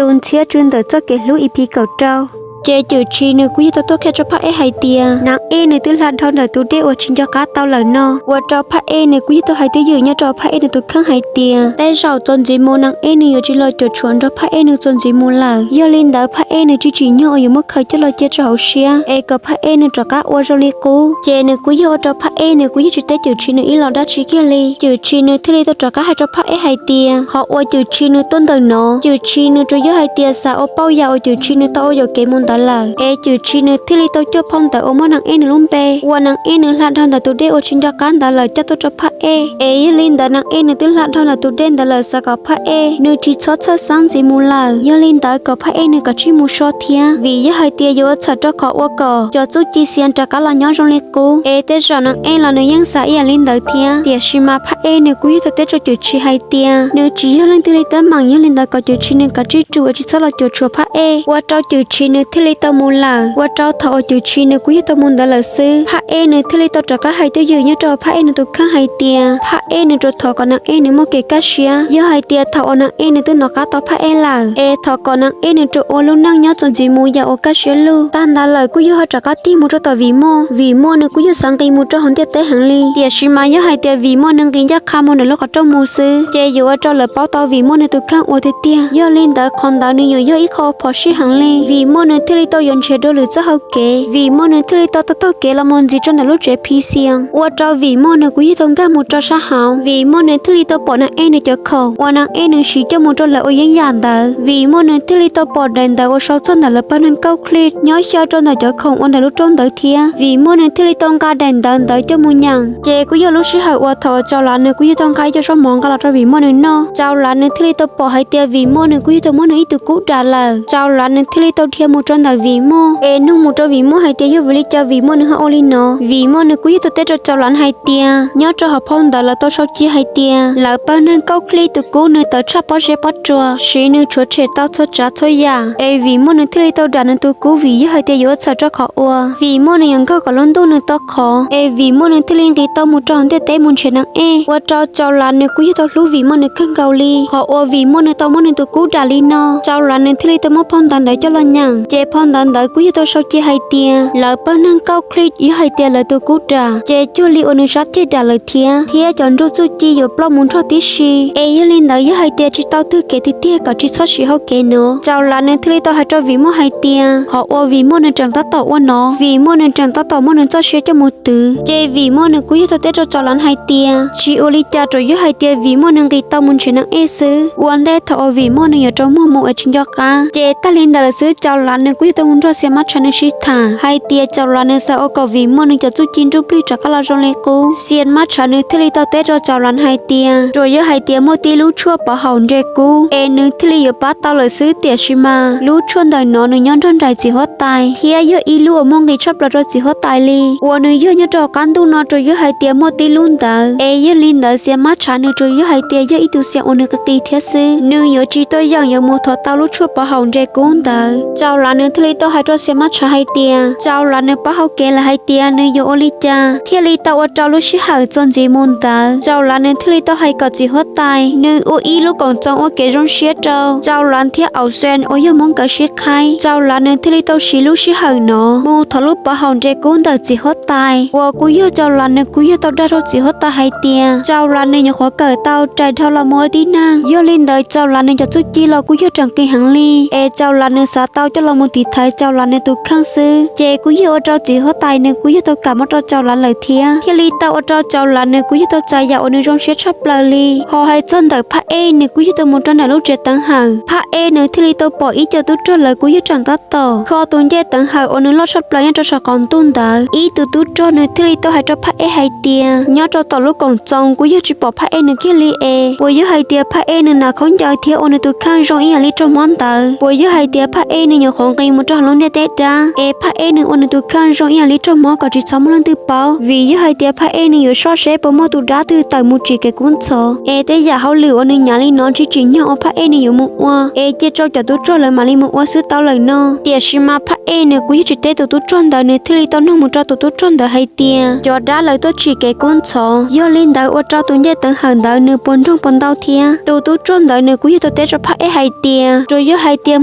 Tus ntxhiab tsw ntawm txoj kev hlub E P kaum rau. Ces Cwm Tshis nws kuj yog tau tuaj qhia rau Phaj Ej hais tias Nab Ej nws twb hla dhau ntawm tus dej uas tsis nco qab tau lawm no, ua rau Phaj Ej nws kuj yog tau hais twj ywm nyob rau Phaj Ej nws tus kheej hais tias tej zaum txuas ntxiv mus Nab Ej nws yuav tsis los cuam tshuam nrog Phaj Ej nws txuas ntxiv mus lawm. Yog li ntawd Phaj Ej nws tsis tsim nyog uas yuav muab khaws coj los cia rau hauv siab es kom Phaj Ej nws rov qab ua zoo li qub. Ces nws kuj yog ua rau Phaj Ej nws kuj yog tsis teb Cwm Tshis nws ib los dab tsi kiag li. Cwm Tshis nws thiaj li tau rov qab hais rau Phaj Ej hais tias qhov uas Cwm Tshis nws tuaj ntawm no, Cwm Tshis nws tsuas yog hais tias xav ua pauj yam uas Cwm Tshis nws tau ua yuam kev mus ntawd lawm, es Cwm Tshis nws thiaj li tau cuaj phau ntawv uas muaj Nab Ej nws lub npe, uas Nab Ej nws hla dhau ntawm tus dej uas tsis nco qab ntawd lawm coj tuaj rau Phaj Ej. Es yog li ntawd Nab Ej nws twb hla dhau ntawm tus dej ntawd lawm xav kom Phaj Ej nws tsis txhob txhawj xeeb ntxiv mus lawm. Yog li ntawd kom Phaj Ej nws kav tsij mus so thiab, vim yog hais tias yuav ua txhawm rau qhov ua kom cov txuj ci xias rov qab los nyob zoo li qub. Es tej zaum Nab Ej los nws yeej xav ib yam li ntawd thiab, tiam sis mas Phaj Ej nws kuj yog tau teb rau Cwm Tshis hais tias nws tsis yog leej twg li teeb meem, yog li ntawd kom Cwm Tshis nws kav tsij rau es tsis txhob los cuam tshuam Phaj Ej, ua rau Cwm Tshis nws thiaj li tau mus lawm. Ua rau thaum uas Cwm Tshis nws kuj yog tau mus ntawd lawm xwb, Phaj Ej nws thiaj li tau rov qab hais twj ywm nyob rau Phaj Ej nws tus kheej hais tias Phaj Ej nws rau thov kom Nab Ej nws muaj kev kaj siab, yog hais tias thaum uas Nab Ej nws twb nov qab tau Phaj Ej lawm, es thov kom Nab Ej nws rau ua lub neej nyob txuas ntxiv mus yam uas kaj siab lug. Tag ntawd lawm kuj yog ho rov qab tig mus rau tom Vim Muaj. Vim Muaj nws kuj yog xav nqis mus rau hauv ntiaj teb heev li, tiam sis mas yog hais tias Vim Muaj nws nqis ncaj qha mus ntawm lub qhov rooj mus xwb, ces yuav ua rau lawv paub tau Vim Muaj nws tus kheej ua tiag tiag. Yog li ntawd qhov ntawd nws yuav yog ib qho phom sij heev li. Vim Muaj nws thiaj li tau yuav nrhiav dua lwm txoj hau kev, Vim Muaj nws thiaj li tau taug taug kev los mus ntxiv rau ntawm lub tsev Phi Xias, ua rau Vim Muaj nws kuj yog tau nkag mus rau sab hauv. Vim Muaj nws thiaj li tau pom Nab Ej nws cov khoom uas Nab Ej nws siv coj mus rau lawv ua yeeb yam ntawd. Vim Muaj nws thiaj li tau pom daim ntawv uas sau txog ntawm lawv pawg neeg Kauj Khlis nyob xyaw rau ntawm cov khoom uas ntawm lub roob ntawd thiab. Vim Muaj nws thiaj li tau nqa daim ntawv ntawd coj mus nyeem. Ces kuj yog lub sij hawm uas thaum uas Tsaus Lav nws kuj yog tau nqa ib co zaub mov nqa los rau Vim Muaj nws noj. Tsaus Lav nws thiaj li tau pom hais tias Vim Muaj nws kuj yog tau muab nws ib tug kub dam lawm. Tsaus Lav nws thiaj li tau dhia mus rau ntawm Vim Muaj es nug mus rau Vim Muaj hais tias yog vim li cas Vim Muaj nws ho ua li no. Vim Muaj nws kuj yog tau teb rau Tsaus Lav hais tias nyob rau hauv phau ntawv lawv tau sau cia hais tias lawv pawg neeg Kauj Khlis tus kub nws tawv tshaj pob zeb pob tsuas, siv nws tshuav tshem tau txhua tsav txhua yam. Es Vim Muaj nws thiaj li tau dam nws tus kub vim yog hais tias yuav ua txhawm rau qhov ua Vim Muaj nws yuav nkaug kom lub ntuj nws to qhov. Es Vim Muaj nws thiaj li nqis tau mus rau hauv ntiaj teb mus nrhiav Nab Ej, ua rau Tsaus Lav nws kuj yog tau hlub Vim Muaj nws kawg nkaus li. Qhov uas Vim Muaj nws tau muab nws tus kub dam li no, Tsaus Lav nws thiaj li tau muab phau ntawv ntawd coj los nyeem. Ces phau ntawv ntawd kuj yog tau sau cia hais tias lawv pawg neeg Kauj Khlis yog hais tias lawv tus kub dam, ces cuag li uas nws sab ceg dam lawm thiab, thiab cov nrug txuj ci yuav ploj mus nrog tib si. Es yog li ntawd yog hais tias tsis tau twg kev tiag tiag kom tsis txhob siv hau kev no. Tsaus Lav nws thiaj li tau hais rau Vim Muaj hais tias qhov uas Vim Muaj nws tseem tab tom ua no, Vim Muaj nws tseem tab tom muab nws txoj sia coj mus twv. Ces Vim Muaj nws kuj yog tau teb rau Tsaus Lav hais tias tsis ua li cas, tsuas yog hais tias Vim Muaj nws nqis tau mus nrhiav Nab Ej xwb. Ua ntej thaum uas Vim Muaj nws yuav rau muag mus es tsis nco qab, ces tag li ntawd lawm xwb Tsaus Lav nws kuj yog tau mus nrog Xia Mab Tshav nws sib tham hais tias Tsaus Lav nws xav ua kom Vim Muaj nws cov txuj ci nruj plig rov qab los zoo li qub. Xia Mab Tshav nws thiaj li tau teb rau Tsaus Lav hais tias tsuas yog hais tias muaj tib lub tshuaj pov haum nres kub es nws thiaj li yuav pab tau lawm xwb, tiam sis mas lub tshuaj ntawm no nws nyob nrog nraim txiv huab tais thiab yog ib lub uas muaj nqis tshaj plaws rau txiv huab tais li, uas nws yog nyob rau qab ntuj no tsuas yog hais tias muaj tib lub ntawd. Es yog li ntawd Xia Mab Tshav nws tsuas yog hais tias yog ib tug Xia uas nws qis qis thiab xwb, nws yuav tsis tuaj yeem yuav mus thov tau lub tshuaj pov haum nres kub ntawd. Tsaus Lav nws thiaj li tau hais rau Xia Mab Tshav hais tias Tsaus Lav nws paub hau kev lawm hais tias nws yuav ua li cas thiaj li tau ua rau lub sij hawm txuas ntxiv mus ntawd. Tsaus Lav nws thiaj li tau hais kom txiv huab tais nws ua ib lub koom txoos ua kev zoo siab rau Tsaus Lav thiab Auv Xees uas yog Hmoob nkawd sib qhaib. Tsaus Lav nws thiaj li tau siv lub sij hawm no mus thov lub pov haum nres kub ntawm txiv huab tais, uas kuj yog Tsaus Lav nws kuj yog tau dag rau txiv huab tais hais tias Tsaus Lav nws nyuam qhuav kawm tau rais dhau los mus ua tib neeg. Yog li ntawd Tsaus Lav nws cov txuj ci los kuj yog tseem qis heev li, es Tsaus Lav nws xav tau coj los mus tiv thaiv Tsaus Lav nws tus kheej xwb. Ces kuj yog ua rau txiv huab tais nws kuj yog tau kam muab rau Tsaus Lav lawm thiab, thiaj li tau ua rau Tsaus Lav nws kuj yog tau txais yam uas nws zoo siab tshaj plaws li. Ho hais txog ntawm Phaj Ej nws kuj yog tau mus rau ntawm lub tsev teev hawm. Phaj Ej nws thiaj li tau pom ib co tub rog lawv kuj yog tseem tab tom kho tus ncej teev hawm uas nws loj tshaj plaws nyob rau saum qaum ntuj ntawd. Ib tug tub rog nws thiaj li tau hais rau Phaj Ej hais tias nyob rau tom lub koom txoos kuj yog tsis pom Phaj Ej nws kiag li es puas yog hais tias Phaj Ej nws hnav khaub ncaws thiab ua nws tus kheej zoo ib yam li raug mob ntawd? Puas yog hais tias Phaj Ej nws nyuam qhuav nqis mus rau hauv lub ntiaj teb dab, es Phaj Ej nws ua nws tus kheej zoo ib yam li raug mob kom tsis txhob muaj leej twg paub, vim yog hais tias Phaj Ej nws yuav soj seb puas muaj tus dab twg tawm mus tsim kev kub ntxhov, es tej yam hauj lwm uas nws nyav li no tsis tsim nyog uas Phaj Ej nws yuav mus ua, es cia rau cov tub rog lawv mam li mus ua xwb tau lawm no. Tiam sis mas Phaj Ej nws kuj yog tsis teb tus tub rog ntawd, nws thiaj li tau nug mus rau tus tub rog ntawd hais tias cov dab lawv tuaj tsim kev kub ntxhov, yog li ntawd ua rau tus ncej teev hawm ntawd nws puas nroog puas ntau thiab. Tus tub rog ntawd nws kuj yog tau teb rau Phaj Ej hais tias tsuas yog hais tias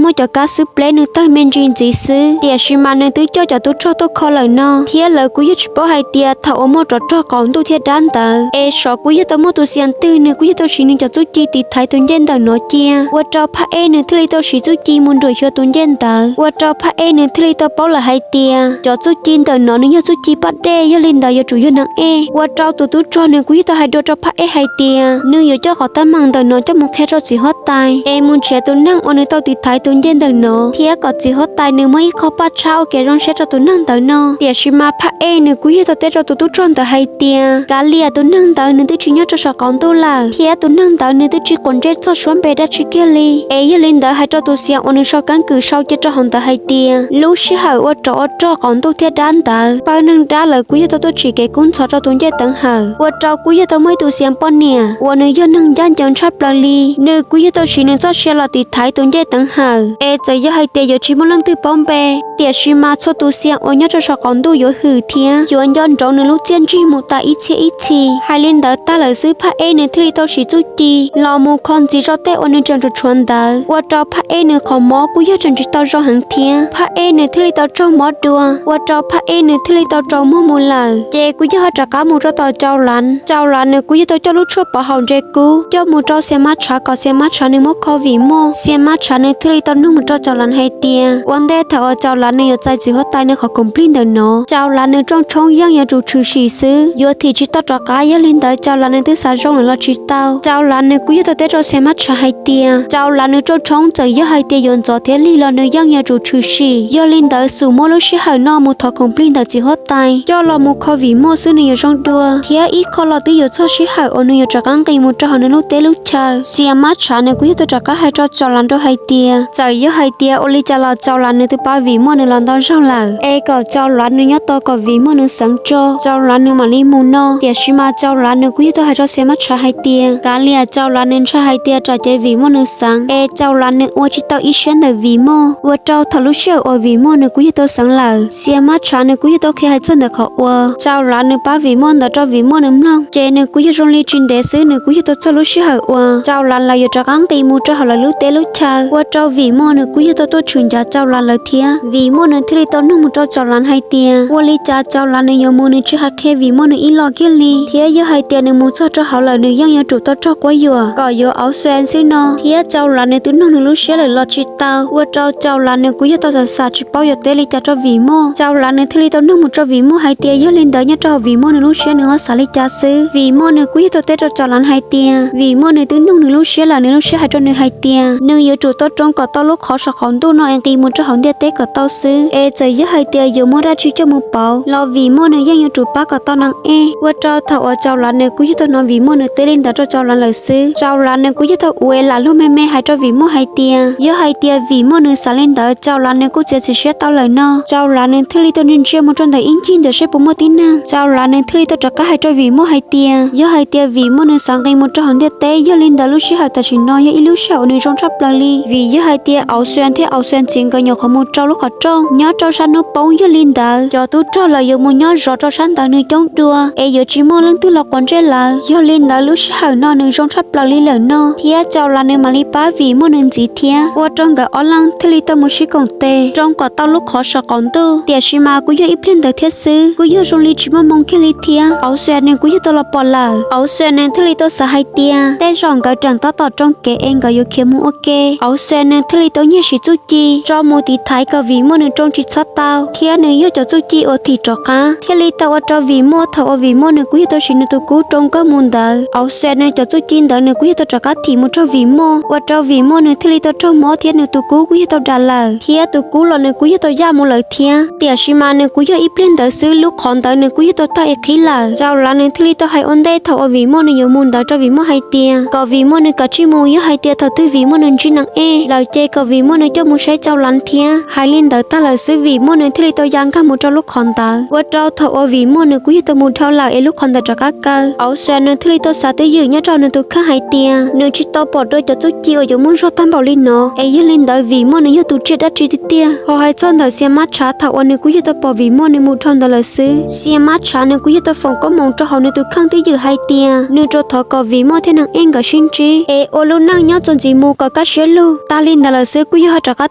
muaj cov kab xwb pleb nws tawg me ntsis ntxiv xwb, tiam sis mas nws twb coj cov tub rog tuaj kho lawm no, thiab lawv kuj yog tsis paub hais tias thaum uas muaj rov rog qaum ntuj thiab dab ntawd es xyov kuj yog tau muaj tus xias twg nws kuj yog tau siv nws cov txuj ci tiv thaiv tus ncej ntawm no cia, ua rau Phaj Ej nws thiaj li tau siv txuj ci mus nruam xyuas tus ncej ntawd, ua rau Phaj Ej nws thiaj li tau paub lawm hais tias cov txuj ci ntawm no nws yog txuj ci paj dej, yog li ntawd yuav tsum yog neeg ej. Ua rau tus tub rog nws kuj yog tau hais dua rau Phaj Ej hais tias nws yuav coj qhov teeb meem ntawm no coj mus qhia rau txiv huab tais es mus nrhiav tus neeg uas nws tau tiv thaiv tus ncej ntawm no, thiab kom txiv huab tais nws muab ib qho paj tshab ua kev zoo siab rau tus neeg ntawd no. Tiam sis mas Phaj Ej nws kuj yog tau teb rau tus tub rog ntawd hais tias kav liam, tus neeg ntawd nws twb tsis nyob rau saum qaum ntuj lawm, thiab tus neeg ntawd nws twb tsis quav ntsej txog suab npe dab tsi kiag li. Es yog li ntawd hais rau tus xias uas nws sau keeb kwm sau cia rau hauv ntawd hais tias lub sij hawm ua rov ua rog qaum ntuj thiab dab ntawd, pawg neeg dab lawv kuj yog tau tuaj tsim kev kub ntxhov rau tus ncej teev hawm, ua rau kuj yog tau muaj ib tus xias poj niam uas nws yog neeg ncaj ncees tshaj plaws li, nws kuj yog tau siv nws txoj sia los tiv thaiv tus ncej teev hawm. Es txawm yog hais tias yuav tsis muaj leej twg paub npe, tiam sis mas txhua tus xias uas nyob rau saum qaum ntuj yuav hwm thiab yuav nco ntsoov nws lub txiaj ntsig mus tas ib txhiab ib txhis. Hais li ntawd tag lawm xwb, Phaj Ej nws thiaj li tau siv txuj ci los mus kho ntxiv zoj tej uas nws tseem tshuav ntawd, ua rau Phaj Ej nws qhov mob kuj yog tseem tsis tau zoo heev thiab. Phaj Ej nws thiaj li tau raug mob dua, ua rau Phaj Ej nws thiaj li tau rau muag mus lawm. Ces kuj yog ho rov qab mus rau tom Tsaus Lav. Tsaus Lav nws kuj yog tau coj lub tshuaj pov haum ntse kub coj mus rau Xias Mab Tshav kom Xias Mab Tshav nws muab kho Vim Muaj. Xias Mab Tshav nws thiaj li tau nug mus rau Tsaus Lav hais tias ua ntej thaum uas Tsaus Lav nws yuav txais txiv huab tais nws qhov khoom plig ntawm no, Tsaus Lav nws rooj tshoob yeej yuav tsum tshwm sim xwb, yuav thim tsis tau rov qab, yog li ntawd Tsaus Lav nws twb xav zoo lawm los tsis tau. Tsaus Lav nws kuj yog tau teb rau Xias Mab Tshav hais tias Tsaus Lav nws rooj tshoob txawm yog hais tias yuav ntxov thiab lig los nws yeej yuav tsum tshwm sim, yog li ntawd xum muab lub sij hawm no mus thov khoom plig ntawm txiv huab tais coj los mus kho Vim Muaj xwb nws yuav zoo dua, thiab ib qho los twb yuav txog sij hawm uas nws yuav rov qab nqis mus rau hauv nws lub teb lub chaw. Xias Mab Tshav nws kuj yog tau rov qab hais rau Tsaus Lav rau hais tias txawm yog hais tias ua li cas los Tsaus Lav nws twb pab Vim Muaj nws los ntau zaug lawm, es kom Tsaus Lav nws nyob tos kom Vim Muaj nws xeev tso, Tsaus Lav nws mam li mus no. Tiam sis mas Tsaus Lav nws kuj yog tau hais rau Xias Mab Tshav hais tias kav liam, Tsaus Lav nws ntshai hais tias tsam ces Vim Muaj nws xeev, es Tsaus Lav nws ua tsis tau ib siab ntawm Vim Muaj, ua rau thaum lub sij hawm uas Vim Muaj nws kuj yog tau xeev lawm, Xias Mab Tshav nws kuj yog tau qhia hais txog ntawm qhov uas Tsaus Lav nws pab Vim Muaj ntawd rau Vim Muaj nws mloog, ces nws kuj yog zoo li tsis ntev xwb nws kuj yog tau txog lub sij hawm uas Tsaus Lav lawv yuav rov qab nqis mus rau hauv lawv lub teb lub chaw, ua rau Vim Muaj nws kuj yog tau tuaj tshwm ncav Tsaus Lav lawv thiab. Vim Muaj nws thiaj li tau nug mus rau Tsaus Lav hais tias ua li cas Tsaus Lav nws yuav mus nws tsis hais qhia Vim Muaj nws ib los kiag li, thiab yog hais tias nws mus txog rau hauv lawm nws yeej yuav tsum tau raug quab yuam kom yuav auv xwm xwb no, thiab Tsaus Lav nws twb nug nws lub siab lawm los tsis tau, ua rau Tsaus Lav nws kuj yog tau xav xav tsis paub yuav teb li cas rau Vim Muaj. Tsaus Lav nws thiaj li tau nug mus rau Vim Muaj hais tias yog li ntawd nyob rau hauv Vim Muaj nws lub siab nws ho xav li cas xwb. Vim Muaj nws kuj yog tau teb rau Tsaus Lav hais tias Vim Muaj nws twb nug nws lub siab lawm, nws lub siab hais rau nws hais tias nws yuav tsum tau roos kom tau lub qhov saum qaum ntuj no es nqis mus rau hauv ntiaj teb kom tau xwb, es txawm yog hais tias yuav muaj dab tsi coj mus pauv los Vim Muaj nws yeej yuav tsum pab kom tau neeg ej. Ua rau thaum uas Tsaus Lav nws kuj yog tau hnov Vim Muaj nws teb li ntawd rau Tsaus Lav lawm xwb, Tsaus Lav nws kuj yog tau ua lam luag me me hais rau Vim Muaj hais tias yog hais tias Vim Muaj nws xav li ntawd Tsaus Lav nws kuj txiav txim siab tau lawm no. Tsaus Lav nws thiaj li tau ntsia ntsia mus rau ntawm ib ncig ntawm seb puas muaj tib neeg. Tsaus Lav nws thiaj li tau rov qab hais rau Vim Muaj hais tias yog hais tias Vim Muaj nws xav nqis mus rau hauv ntiaj teb, yog li ntawd lub sij hawm tam sim no yog ib lub sij hawm uas nws zoo tshaj plaws li, vim yog hais tias Auv Xwm thiab Auv Xwm txiv nkawd nyuam qhuav mus rau lub qhov rooj nyob rau sab hnub poob, yog li ntawd cov tub rog lawv yuav mus nyob zov rau sab ntawd nws coob dua es yuav tsis muaj leej twg los quav ntsej lawv. Yog li ntawd lub sij hawm no nws zoo tshaj plaws li lawm no, thiab Tsaus Lav nws mam li pab Vim Muaj nws ntxiv thiab, ua rau nkawd ob leeg thiaj li tau mus sib koom tes roos kom tau lub qhov saum qaum ntuj. Tiam sis mas kuj yog ib pliag ntawd thiab xwb, kuj yog zoo li tsis muaj hmoo kiag li thiab. Auv Xwm nws kuj yog tau los pom lawm, Auv Xwm nws thiaj li tau xav hais tias tej zaum nkawd tseem tab tom roos kev es nkawd yuav khiav mus ua ke. Auv Xwm nws thiaj li tau nyiag siv txuj ci tso mus tiv thaiv kom Vim Muaj nws roos tsis txhob tau, thiab nws yog cov txuj ci uas thim rov qab, thiaj li tau ua rau Vim Muaj thaum uas Vim Muaj nws kuj yog tau siv nws tus kub roos nkauj mus ntawd, Auv Xwm nws cov txuj ci ntawd nws kuj yog tau rov qab thim mus rau Vim Muaj, ua rau Vim Muaj nws thiaj li tau raug mob thiab nws tus kub kuj yog tau dam lawm, thiab tus kub los nws kuj yog tau yaj mus lawm thiab. Tiam sis mas nws kuj yog ib pliag ntawd xwb, lub qhov ntawd nws kuj yog tau tag ib qhib lawm. Tsaus Lav nws thiaj li tau hais ua ntej thaum uas Vim Muaj nws yuav mus ntawd rau Vim Muaj hais tias kom Vim Muaj nws kav tsij mus, yog hais tias thaum twg Vim Muaj nws ntsib neeg ej lawm ces kom Vim Muaj nws coj mus saib Tsaus An thiab. Hais li ntawd tag lawm xwb Vim Muaj nws thiaj li tau ya nkag mus rau lub qhov ntawd, ua rau thaum uas Vim Muaj nws kuj yog tau mus dhau lawm es lub qhov ntawd rov qab kaw. Auv Xia nws thiaj li tau xav twj ywm nyob rau nws tus kheej hais tias nws tsis tau pom dua cov txuj ci uas yuav muaj zog tag npaum li no, es yog li ntawd Vim Muaj nws yog tus tsiaj dab tsi tiag tiag. Ho hais txog ntawm Xia Mab Tshav, thaum uas nws kuj yog tau pom Vim Muaj nws mus dhau ntawd lawm xwb, Xia Mab Tshav nws kuj yog tau foom koob hmoov rau hauv nws tus kheej twj ywm hais tias nws rov thov kom Vim Muaj thiab Nag Ej nkawd sib ntsib es ua lub neej nyob txuas ntxiv mus kom kaj siab lug. Tag li ntawd lawm xwb kuj yog ho rov qab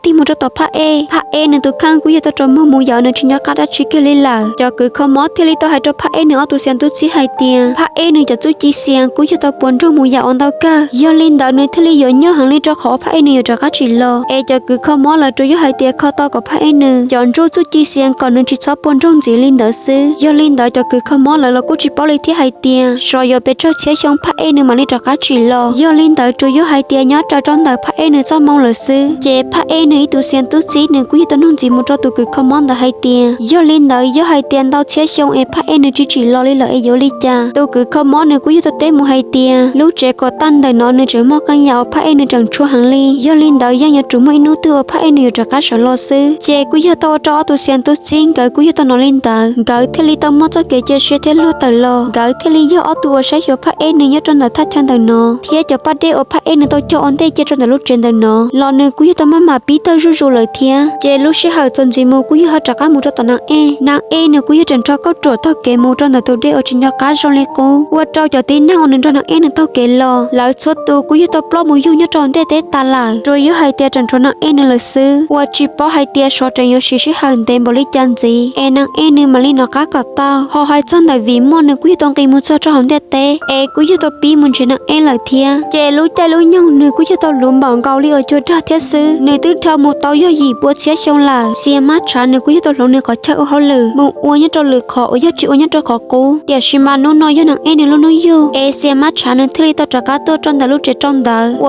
tig mus rau tom Phaj Ej. Phaj Ej nws tus kheej kuj yog tau rov muag mus yam uas nws tsis nco qab dab tsi kiag li lawm. Cov kws kho mob thiaj li tau hais rau Phaj Ej nws ob tug xia ntub txib hais tias Phaj Ej nws cov txuj ci xia kuj yog tau puas nraug mus yam ua ntau kawg, yog li ntawd nws thiaj li yuav nyuaj heev li rau qhov Phaj Ej nws yuav rov qab tsim los. Es cov kws kho mob lawv tsuas yog hais tias kho tau kom Phaj Ej nws cov ntsuj txuj ci xia kom nws tsis txhob puas nraug ntxiv li ntawd xwb. Yog li ntawd cov kws kho mob lawv los kuj tsis paub li thiab hais tias xyov yuav pes tsawg txhiab xyoo Phaj Ej nws mam li rov qab tsim los. Yog li ntawd tsuas yog hais tias nyob raws rau ntawm Phaj Ej nws txoj hmoo lawm xwb, ces Phaj Ej nws ib tug xia ntub txib nws kuj yog tau nug ntxiv mus rau tus kws kho mob ntawd hais tias yog li ntawd yog hais tias ntau txhiab xyoo es Phaj Ej nws tsis tsim los li lawm es yuav li cas. Tus kws kho mob nws kuj yog tau teb mus hais tias lub tsev kom tag ntawm no nws tseem muaj qee yam uas Phaj Ej nws tseem tshua heev li, yog li ntawd yeej yuav tsum muaj ib hnub twg uas Phaj Ej nws yuav rov qab sawv los xwb. Ces kuj yog tau ua rau ob tug xia ntub txib nkawd kuj yog tau hnov li ntawd, nkawd thiaj li tau muaj txoj kev cia siab thiab luag tawm los. Nkawd thiaj li yog ob tug uas saib xyuas Phaj Ej nws nyob rau ntawm thaj chaw ntawm no, thiab cov paj dej uas Phaj Ej nws tau cog ua ntej cia rau ntawm lub tsev ntawm no los nws kuj yog tau maj mam pib tawg zuj zus lawm thiab. Ces lub sij hawm txuas ntxiv mus kuj yog ho rov qab mus rau tom Nag Ej. Nag Ej nws kuj yog tseem nrho kauj ruam taug kev mus rau ntawm tus dej uas tsis nco qab zoo li qub, ua rau cov tib neeg uas nws nrog Nag Ej nws taug kev los lawv txhua tus kuj yog tau ploj mus yug nyob rau ntej teb tas lawm, tsuas yog hais tias tseem tshuav Nag Ej nws lawm xwb, uas tsis paub hais tias xyov tseem yuav siv sij hawm ntev npaum li cas ntxiv es Nag Ej nws mam li nov qab kom tau. Ho hais txog ntawm Vim Muaj nws kuj yog tau nqis mus txog rau hauv ntiaj teb es kuj yog tau pib mus nrhiav Nag Ej lawm thiab. Ces lub caij lub nyoog nws kuj yog tau luv npaum nkaus li uas cuag dag thiab xwb, nws twb dhau mus tau yog yim pua txhiab xyoo lawm. Xia Mab Tshav nws kuj yog tau hloov nws qhov chaw ua hauj lwm mus ua nyob rau lwm qhov uas yog tsis ua nyob rau qhov qub, tiam sis mas hnub no yog Nag Ej nws lub hnub yug es Xia Mab Tshav nws thiaj li tau rov qab tuaj rau ntawm lub tsev rau ntawd.